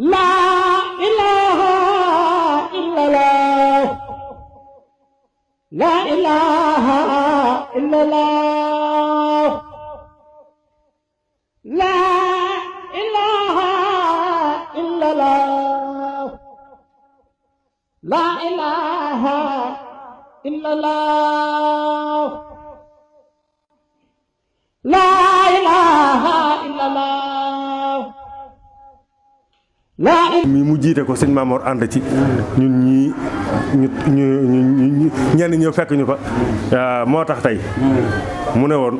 لا إله إلا الله لا إله إلا الله لا إله إلا الله لا إله إلا الله لا إله إلا الله mi mu jiite ko sëñ Mamor ànd ci ñun ñii ñu ñenn ñëw fekk ñu fa moo tax tey mu ne woon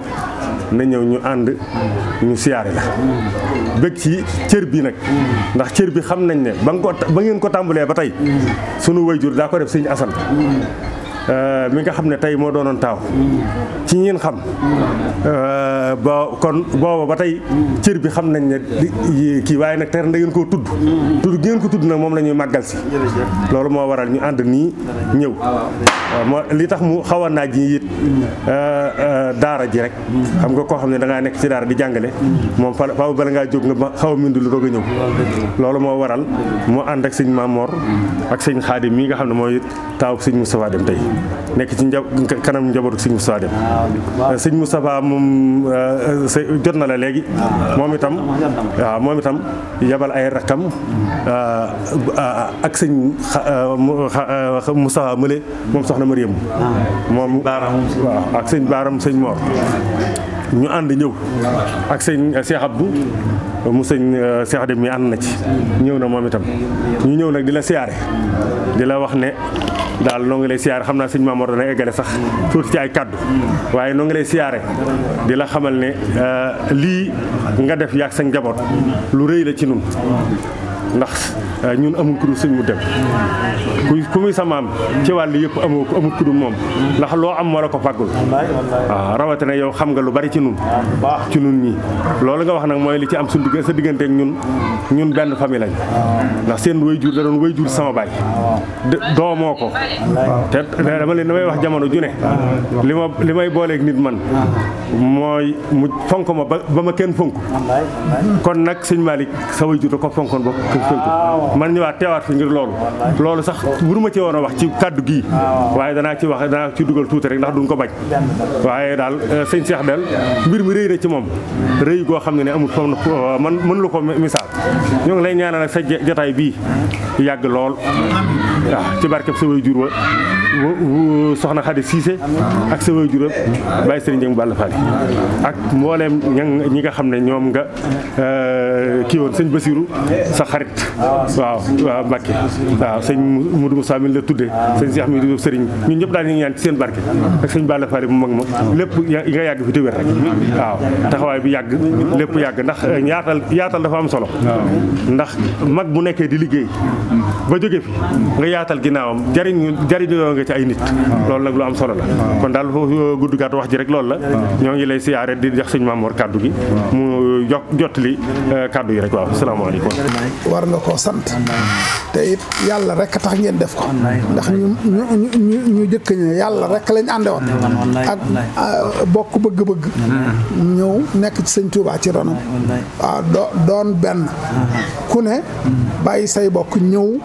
na ñëw ñu ànd ñu siyaare la bëgg ci cër bi nag ndax cër bi xam nañ ne ba ngeen ko tàmbalee ba tey sunu wayjur daa ko def sëñ Asan mi nga xam ne tey moo doonoon taaw ci ñeen xam ba kon booba ba tey cër bi xam nañ ne kii waaye nag ter da ngeen koo tudd ngeen ko tudd nag moom la ñuy màggal si loolu moo waral ñu ànd nii ñëw moo li tax mu xaw a naaj yi it daara ji rek xam nga koo xam ne da ngaa nekk ci daara di jàngale moom fa bala ngaa jóg nga xaw a mindu lu doog a ñëw loolu moo waral mu ànd ak sëñ Mamor ak sëñ Xaadim mii nga xam ne mooy taaw sëñ Moustapha Dem tey nekk ci kanam njabootu sëñ Moustapha Dem sëñ Moustapha moom jot na la léegi moom itam yabal ay rakkam ak sëñ Moustapha Mële moom soxna Mariam moom waaw ak sëñ Baaram sëñ Mor ñu ànd ñëw ak sëñ Cheikh Abdou mu sëñ Cheikh Dem mi ànd na ci ñëw na moom itam ñu ñëw nag di la siyaare di la wax ne daal noo ngi lay siyaare xam naa sëñ Mamor dana eggale sax tuuti ci ay kàddu waaye noo ngi lay siyaare di la xamal ne lii nga def yaag sa njaboot lu rëy la ci nun ndax ñun amul ku dul sëñ mu dem ku muy sa maam ci wàll yëpp amul ku dul moom ndax loo am moo la ko fàggul waaw rawatina yow xam nga lu bari ci nun ñii loolu nga wax nag mooy li ci am sa diggante ak ñun benn famille lañ ndax seen waajur da doon waajur sama baay doomoo ko te dama leen damay wax jamono ju ne li may booleeg nit man mooy mu fonk ma ba ma kenn fonk kon nag sëñ Malick sa waajur da ko fonkoon ba man ñëwaat teewaat fi ngir loolu sax mënu ma ci woon a wax ci kàddu gii waaye danaa ci dugal tuuti rek ndax duñ ko bañ waaye daal sëñ Cheikh del mbir mi rëy na ci moom rëy goo xam ne amul foofu man mënu la ko misaal ñoo ngi lay ñaanal ak sa jotaay bii yàgg lool waaw ci barkeb sa waajur wa soxna Xadi Siise ak sa waajur wa Baye Serigne Dieng Balla Fall ak mbooleem ñi nga xam ne ñoom nga kii woon sëñ Basiru sa xarit waaw Mbacke waaw sëñ Moudou Moussa mi la tuddee sëñ Cheikh mi di sëriñ ñun ñëpp daal ñu ngi ñaan ci seen barke ak sëñ Balla Fall bu mag ma lépp nga yàgg fi te wér rek waaw taxawaay bi yàgg lépp yàgg ndax yaatal dafa am solo ndax mag bu nekkee di liggéey ba jóge fi nga yaatal ginnaawam jariñoo nga ci ay nit loolu nag lu am solo la kon daal foofu gudd gàtt wax ji rek loolu la ñoo ngi lay siyaare di jox sëñ Mamor kàddu gi mu jottali kàddu yi rek waaw asalaamaaleykum war nga koo sant te it yàlla rek tax ngeen def ko ndax ñu jëkk ñe yàlla rek lañ àndewoon ak bokk bëgg-bëgg ñëw nekk ci sëñ Touba ci ronam waaw doon benn ku ne bàyyi say bokk ñëw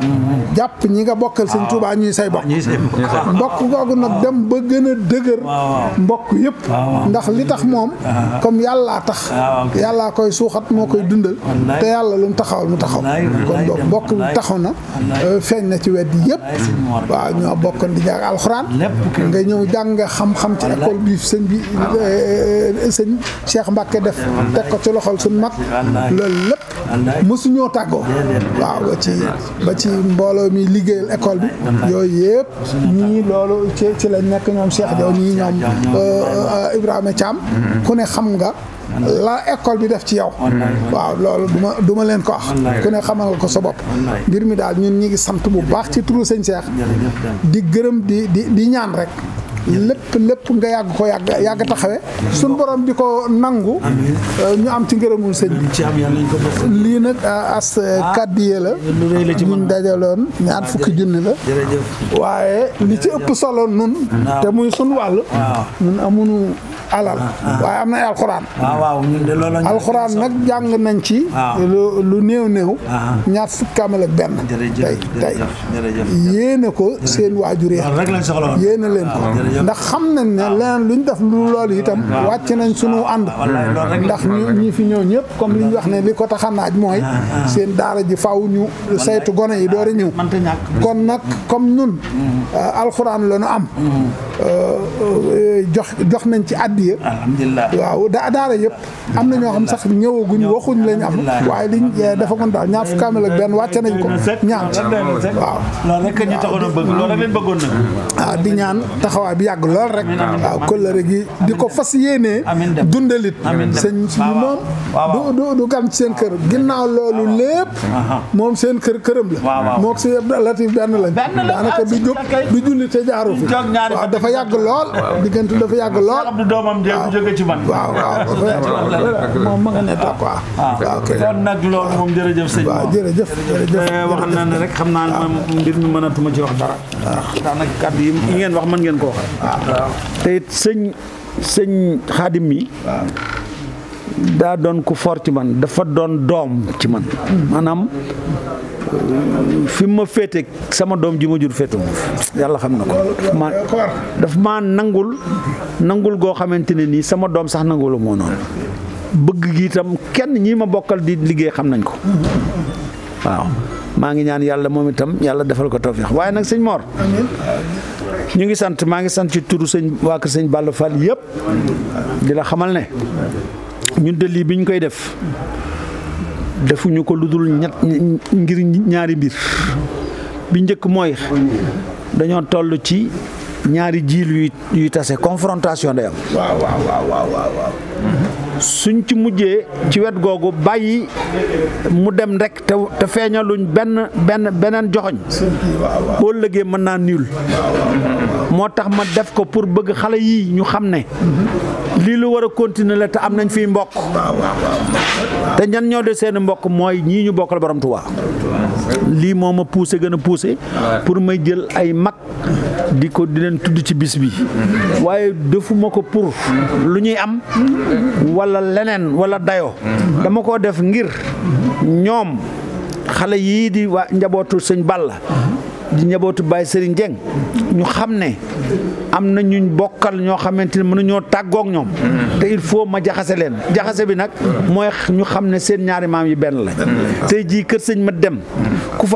jàpp ñi nga bokkal sëñ Touba ñuy say bokk mbokk googu nag dem ba gën a dëgër mbokk yëpp ndax li tax moom comme yàllaa tax yàllaa koy suuxat moo koy dundal te yàlla lu mu taxawal mu taxaw kon donc mbokk bi taxaw na feeñ na ci wet yëpp waaw ñoo bokkoon di jàng alxuraan nga ñëw jàng xam-xam ci école bi sëñ Cheikh Mbacke def teg ko ci loxol suñ mag loolu lépp mosuñoo tàggoo waaw ba ci mbooloo mi liggéeyal école bi yooyu yëpp ñii loolu ci lañ nekk ñoom Cheikh Diaw ñii ñoom Ibrahima Thiam ku ne xam nga la école bi def ci yow waaw loolu duma leen ko wax ku ne xamal nga ko sa bopp mbir mi daal ñun ñi ngi sant bu baax ci turu sëñ Cheikh di gërëm di ñaan rek lépp nga yàgg taxawe suñ borom di ko nangu ñu am ci ngërëmul sëñ bi lii nag as kàddiye la ñu dajaloon ñaar fukki junni la waaye li ci ëpp solo nun te muy suñ wàll ñun amuñu alal waaye am na alxuraan waaw ñun de loolu alxuraan nag jàng nañ ci lu néew ñaar fukki kaamil ak benn tey yéene ko seen waajur yi yéene leen ko ndax xam nañ ne leneen luñ def lu loolu itam wàcc nañ sunu ànd ndax ñi fi ñëw ñëpp comme li ñu wax ne li ko tax a naaj mooy seen daara ji faaw ñu saytu gone yi door a ñëw kon nag comme nun alxuraan la ñu am jox nañ ci àddiya waaw daara yëpp am na ñoo xam sax ñëwaguñ waxuñ lañ am waaye liñ dafa kon daal ñaar fukki kaamil ak benn wàcce nañ ko ñaan waaw loolu rek ñu taxoon a bëgg loolu leen bëggoon na waaw di ñaan taxawaay bi yàgg lool rek waaw kóllëre gi di ko fas yéenee dundalit sëñ moom du gan ci seen kër ginnaaw loolu lépp moom seen këram la mook si Latif benn lañ daanaka du jóg du julli te jaaru fi waaw dafa yàgg lool diggante dafa yàgg lool du doomam jéem jóge ci man waaw moom ma nga ne toog waaw kon nag loolu moom jërëjëf sëñ waaw jërëjëf wax na ne rek xam naa ne mbir mi mënatuma ci wax dara daanaka kàddu yi ngeen wax mën ngeen ko wax te it sëñ Xaadim mi daa doon ku fort ci man dafa doon doom ci man maanaam fi ma féete sama doom ji ma jur féete yàlla xam na ko daf maa nangul goo xamante ne nii sama doom sax nangulu moo noonu bëgg gi itam kenn ñii ma bokkal di liggéey xam nañ ko waaw maa ngi ñaan yàlla moom itam yàlla defal ko tawfiix waaye nag sëñ Mor ñu ngi sant maa ngi sant ci turu waa kër sëñ Balla Fall yëpp di la xamal ne ñun de lii bi ñu koy def defuñu ko lu dul ngir ñaari mbir bi njëkk mooy dañoo toll ci ñaari jiil yuy tase confrontation day am. waaw. suñ ci mujjee ci wet googu bàyyi mu dem rek te feeñaluñ beneen joxoñ boo lëgee mën naa niul moo tax ma def ko pour bëgg xale yii ñu xam ne lii lu war a continuer la te am nañ fiy mbokk te ñan ñoo de seen mbokk mooy ñii ñu bokkal borom Tuubaa lii moo ma poussé gën a poussé pour may jël ay mag di leen tudd ci bis bi waaye defuma ko pour lu ñuy am wala leneen wala dayoo dama ko def ngir ñoom xale yii di waa njabootu sëñ Balla di njabootu Baye Serigne Dieng ñu xam ne am na ñuñ bokkal ñoo xamante ne mënuñoo tàggoog ñoom te il faut ma jaxase leen jaxase bi nag mooy ñu xam ne seen ñaari maam yi benn la tey jii kër sëñ ma dem ku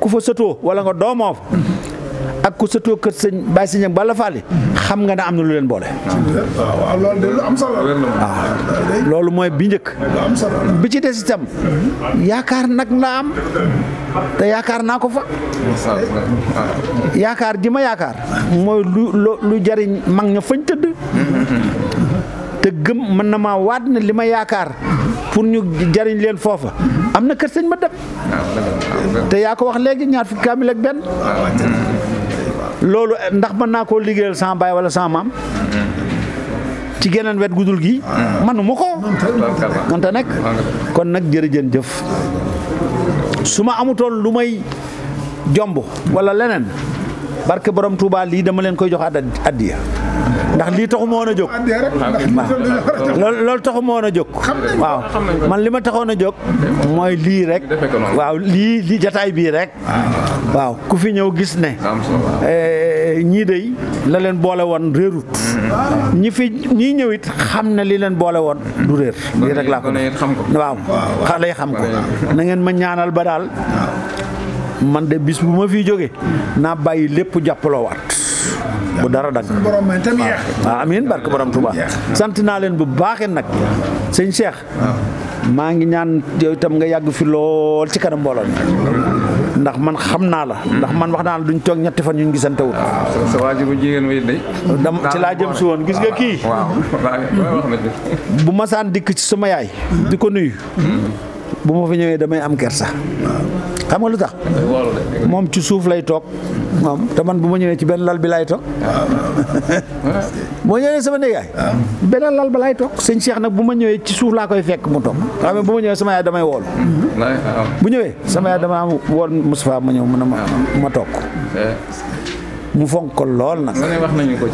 fa sëtoo wala nga doomoo fa ak ku sëtoo kër sëñ Baye Serigne Dieng Balla Fall xam nga ne am na lu leen boole. waaw loolu de lu am solo la. waaw loolu mooy bi njëkk. bi ci des itam yaakaar nag la am te yaakaar naa ko fa. yaakaar ji ma yaakaar mooy lu jariñ mag ña fañ tëdd. te gëm mën na maa waat ne li ma yaakaar pour ñu jariñ leen foofa am na kër sëñ ma dem. te yaa ko wax léegi ñaar fukki kaamil ak benn. loolu ndax mën naa koo liggéeyal sama baay wala sama maam ci geneen wet gudul gi manuma ko mënta nekk kon nag jërëjëf su ma amutoon lu may jomb wala leneen barke borom Touba lii dama leen koy jox addiya ndax lii taxu ma woon a jóg loolu taxu ma woon a jóg waaw man li ma taxoon a jóg mooy lii rek waaw lii jataay bii rek waaw ku fi ñëw gis ne ñii dey la leen boole woon réerut ñii ñëw it xam ne li leen boole woon du réer lii rek laa ko waaw xale yi xam ko na ngeen ma ñaanal ba daal man de bis bu ma fi jóge naa bàyyi lépp jàppaloo waat bu dara dag waaw amiin barke borom Touba sant naa leen bu baaxee nag sëñ Cheikh maa ngi ñaan yow itam nga yàgg fi lool ci kanam mbooloo mi ndax man xam naa la ndax man wax naa la duñ toog ñetti fan ñu gisante wut sa waajur jigéen wi day ci laa jëm si woon gis nga kii bu ma saan dikk ci sama yaay di ko nuyu bu ma fa ñëwee damay am kersa xam nga lu tax moom ci suuf lay toog moom te man bu ma ñëwee ci benn lal bi lay toog boo ñëwee sama néegaay benn lal ba lay toog sëñ Cheikh nag bu ma ñëwee ci suuf laa koy fekk mu toog xam nga bu ma ñëwee sama yaay damay woolu bu ñëwee sama yaay dama wool Moustapha ma ñëw mën a ma toog mu fonk ko lool nag. lu ne wax nañu ko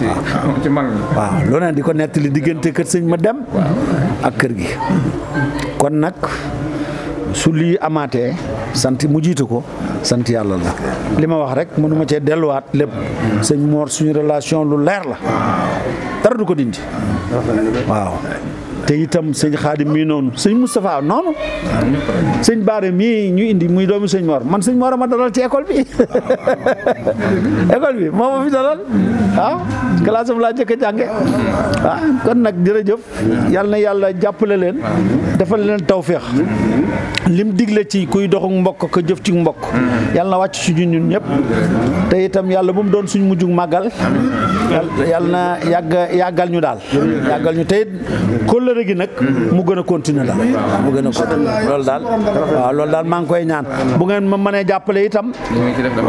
ci mag ñi. waaw lu ne di ko nettali diggante kër sëñ ma dem ak kër gi kon nag su lii amaatee sant mu jiite ko sant yàlla la li ma wax rek mënuma cee delluwaat lépp sëñ Mor suñu relation lu leer la dara du ko dindi waaw te itam sëñ Xaadim mii noonu sëñ Moustapha noonu sëñ Baare mii ñu indi muy doomu sëñ Mor man sëñ Mor a ma dalal ci école bi école bi moo ma fi dalal waaw classe am laa jëkk a jànge waaw kon nag jërëjëf yal na yàlla jàppale leen defal leen tawféex lim digle ci kuy doxu mbokk ko jëf ci mbokk yal na wàcc ci ñun ñëpp te itam yàlla bu mu doon suñ mujjug màggal yal na yàggal ñu daal yàggal ñu te it kóllëre gi nag mu gën a continuer daal mu gën a continuer loolu daal waaw loolu daal maa ngi koy ñaan bu ngeen ma mënee jàppale itam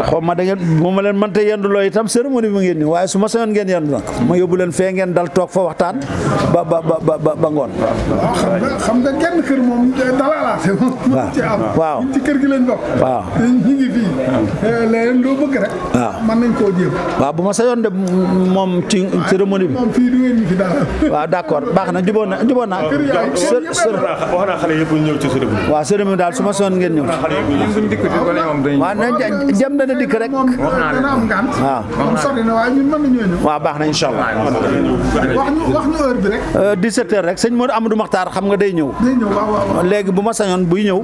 xaw ma da ngeen bu ma leen mënta yenduloo itam cérémonie bi ngeen ni waaye su ma sañoon ngeen yendu nag ma yóbbu leen fee ngeen dal toog fa waxtaan ba ngoon xam nga genn kër moom dalalaate moom waaw ci kër gi lañ bokk waaw ñu ngi fii léegi loo bëgg rek waaw mën nañ koo jéem waaw bu ma sañoon de moom ci cérémonie bi moom fii du ngeen ñu fi dara waaw d'accord baax na jubóo naa wax naa xale yëpp ñëw ci cérémonie. waaw cérémonie daal su ma soon ngeen ñëw. waaw na jëm dana dikk rek. dana am ngànt moom sori na waaye ñun mën nañoo ñëw waaw baax na incha allah. wax ñu heure bi rek 17 heures rek sëñ Modou Amadou Makhtar xam nga day ñëw. waaw léegi bu ma sañoon buy ñëw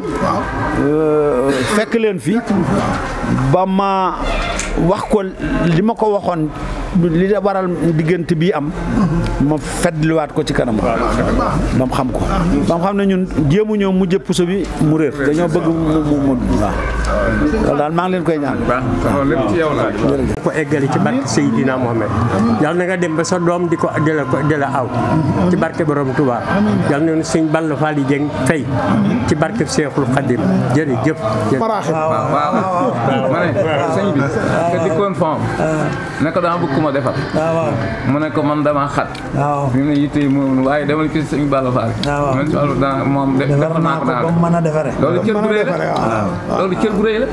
fekk leen fi ba ma wax ko li ma ko waxoon li waral diggante bii am ma feddliwaat ko ci kanam ba mu xam ko ba mu xam ne ñun jéemu ñëw mu jëpp puso bi mu réer dañoo bëgg mu waaw loolu daal maa ngi leen koy ñaan lépp ci yow la ko eggali ci barke Seydina Mohamed yal na nga dem ba sa doom di la aw ci barke borom Touba yal na sëñ Balla Fally Dieng fay ci barke Cheikhul Khadim jërëjëf waaw ma ne sëñ bi ka dikkoon fam ne ko dama bëgg ma defal mu ne ko man dama xat fi mu ne yitte moom waaye demal ci sëñ Balla Fally man ci wàllu daa moom defal naa ko daal mën a defare loolu cër bu rëy la loolu cër bu rëy la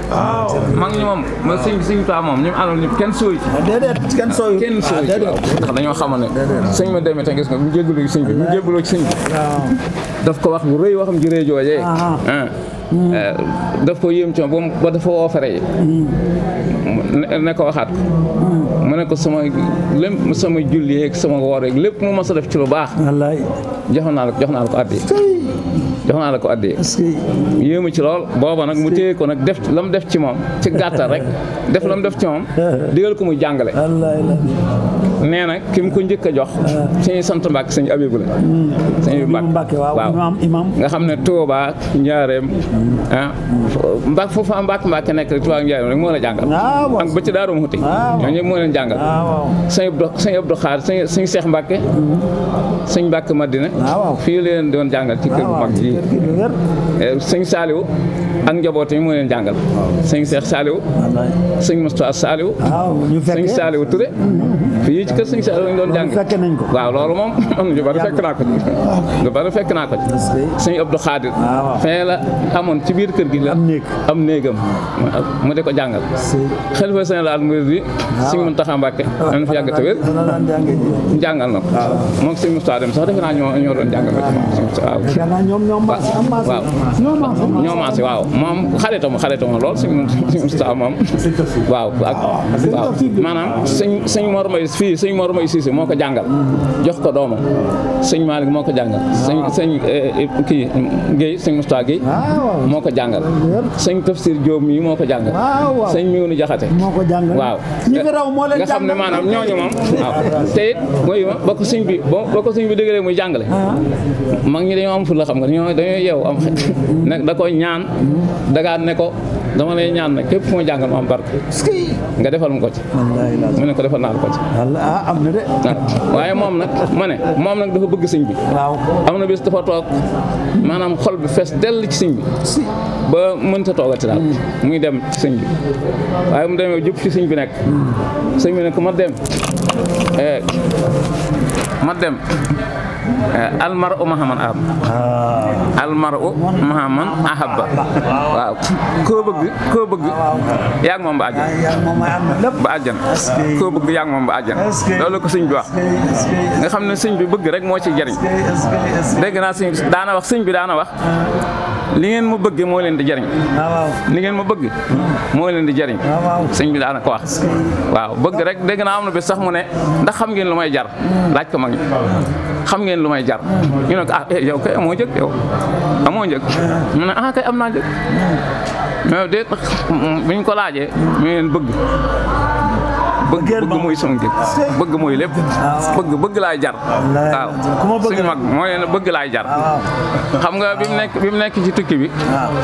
mag ñi moom ma sëñ Tuubaa moom ñu àndoon ñëpp kenn sooy déedéet kenn sooy ndax dañoo xamal ne sëñ ma demee te gis nga mu jébbaloo ci sëñ bi mu jébbaloo ci sëñ bi daf ko wax bu rëy waxam ju rëy joojee daf ko yéem ci moom ba dafa woofare yi ne ko waxaat ko mu ne ko sama lépp sama julli yeeg sama woor yeeg lépp mu mos a def ci lu baax jox naa la ko addi jox naa la ko addi yéemu ci lool booba nag mu téye ko nag def la mu def ci moom ci gàttal rek def la mu def ci moom digal ko muy jàngale nee na ki mu ko njëkk a jox suñuy sant Mbàkke sëñ Abibu la sëñ Mbàkke waaw nga xam ne Tuubaa Njaareem Mbàkke foofu Mbàkke nekk rek Tuubaa Njaareem rek moo la jàngal ak ba ci Daaru Muxti ñoo ñëpp moo leen jàngal sëñ Abdou Xaar sëñ Seex Mbàkke sëñ Mbàkke Madina fii leen doon jàngal ci kër bu mag ji sëñ Saaliwu ak njaboot yi moo leen jàngal sëñ Seex Saaliwu sëñ Moustapha Saaliwu sëñ Saaliwu Touré fii ci kër sëñ Saaliwu lañ doon jàng waaw loolu moom lu bari fekk naa ko ci lu bari fekk naa ko ci sëñ Abdou Xaadir fee la amoon ci biir kër gi la am néegam mu di ko jàngal xalifa général murid bi sëñ Muntaxa Mbàkke nañ fa yàgg te wér jàngal na ko moom sëñ Moustapha dem sax defe naa ñoo doon jàngal waaw ñoo maase waaw moom xaritama lool sëñ Moustapha moom waaw maanaam sëñ Mor May fii sëñ Mor May Cissé moo ko jàngal jox ko doomam sëñ Malick moo ko jàngal sëñ kii Guèye sëñ Moustapha Guèye moo ko jàngal sëñ Tafsir Diop mii moo ko jàngal sëñ Miwnu Jaxate waaw nga xam ne maanaam ñooñu moom waaw te it mooy ba ko sëñ bi dëgëree muy jàngale mag ñi dañoo am fu la xam nga dañoo yeewu am xel nag da ko ñaan dagaan ne ko dama lay ñaan nag képp fu ma jàngal ma am barke nga defal mu ko ci mu ne ko defal naa ko ci am na de waaye moom nag ma ne moom nag dafa bëgg sëñ bi am na bés dafa toog maanaam xol bi fees dell ci sëñ bi ba mënta toogati daal muy dem ci sëñ bi waaye mu demee jub ci sëñ bi nekk sëñ bi ne ko ma dem almaru mahaman ahab almaru mahaman ahabba waaw koo bëgg yaa ngi moom ba àjjan koo bëgg yaa ngi moom ba àjjan loolu ko sëñ bi wax nga xam ne sëñ bi bëgg rek moo ci jariñ dégg naa sëñ daana wax sëñ bi daana wax li ngeen ma bëgg moo leen di jariñ li ngeen ma bëgg moo leen di jariñ sëñ bi daana ko wax waaw bëgg rek dégg naa am na bi sax mu ne ndax xam ngeen lu may jar laaj ko mag ñi xam ngeen lu may jar ñu ne ko yow kay amoo njëg yow amoo njëg mu ne kay am naa njëg mais déet bu ñu ko laajee ñu leen bëgg mooy sama njëg bëgg mooy lépp bëgg laay jar waaw suñu mag moo leen bëgg laay jar xam nga bi mu nekk ci tukki bi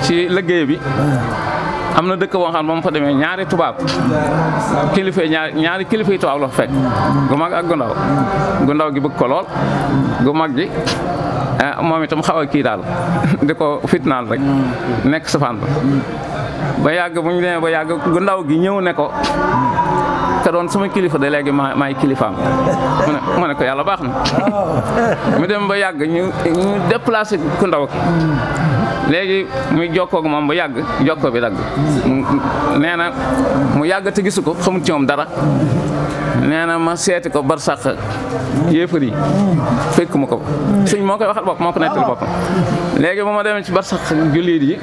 ci liggéey bi am na dëkk boo xam ne moom fa demee ñaari tubaab ñaari kilifa yi tubaab la fa fekk gu mag ak gu ndaw gi bëgg ko lool gu mag gi moom itam xaw a kii daal di ko fitnaal rek nekk safaan ba yàgg bu ñu demee ba yàgg gu ndaw gi ñëw ne ko ka doon sama kilifa de léegi maay kilifaam mu ne ko yàlla baax na mu dem ba yàgg ñu déplacé ku ndaw ki léegi muy jokkoo ak moom ba yàgg jokkoo bi dagg nee na mu yàgg te gisu ko xamut ci moom dara nee na ma seeti ko barsax yéefar yi fekk ma ko sëñ moo koy waxal bopp moo ko nettali boppam léegi bu ma demee ci barsax jullit yi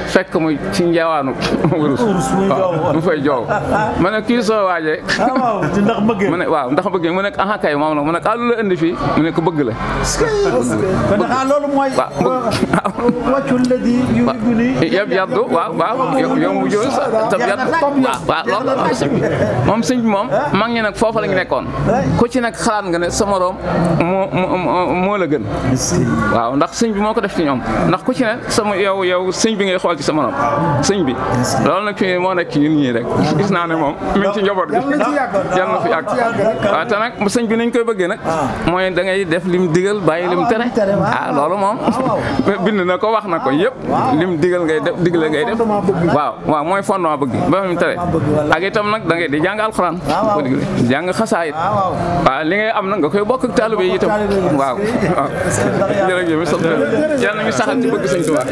fekk mu ci njaawaanu wurus mu fay joow ma ne kii soo waajee mu ne waaw ndax bëggee mu nekk kay moom la mu nekk lu la indi fii mu ne ko bëgg la loolu mooy wàccul la di yëpp yaddu waaw yow mu jël tab yaddu waaw loolu moom sëñ bi moom mag ñi nag foofa la ñu nekkoon ku ci nag xalaat nga ne sa morom moo la gën waaw ndax sëñ bi moo ko def ci ñoom ndax ku ci ne sama yow sëñ bi ngay xool ci sa morom sëñ bi loolu nag fii moo nekk ci ñun ñii rek gis naa ne moom mi ngi ci njaboot gi yàlla na fi yàgg waaw te nag sëñ bi nañ koy bëggee nag mooy da ngay def lim digal bàyyi lim tere loolu moom bind na ko wax na ko yëpp lim digal ngay def digle ngay def waaw mooy fondement bëgg ba lim tere ak itam nag da ngay di jàng alxuraan ko digle jàng xasaayit waaw li ngay am nag nga koy bokk ak taalibe yi itam waaw jërëjëf sant yàlla nañu saxal ci bëgg sëñ Tuubaa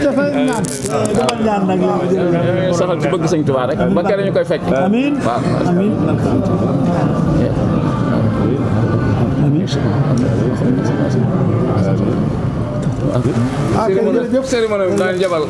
saxal ci bëgg sëñ Tuubaa rek ba kere ñu koy fekk waaw cérémonie bi daan jabal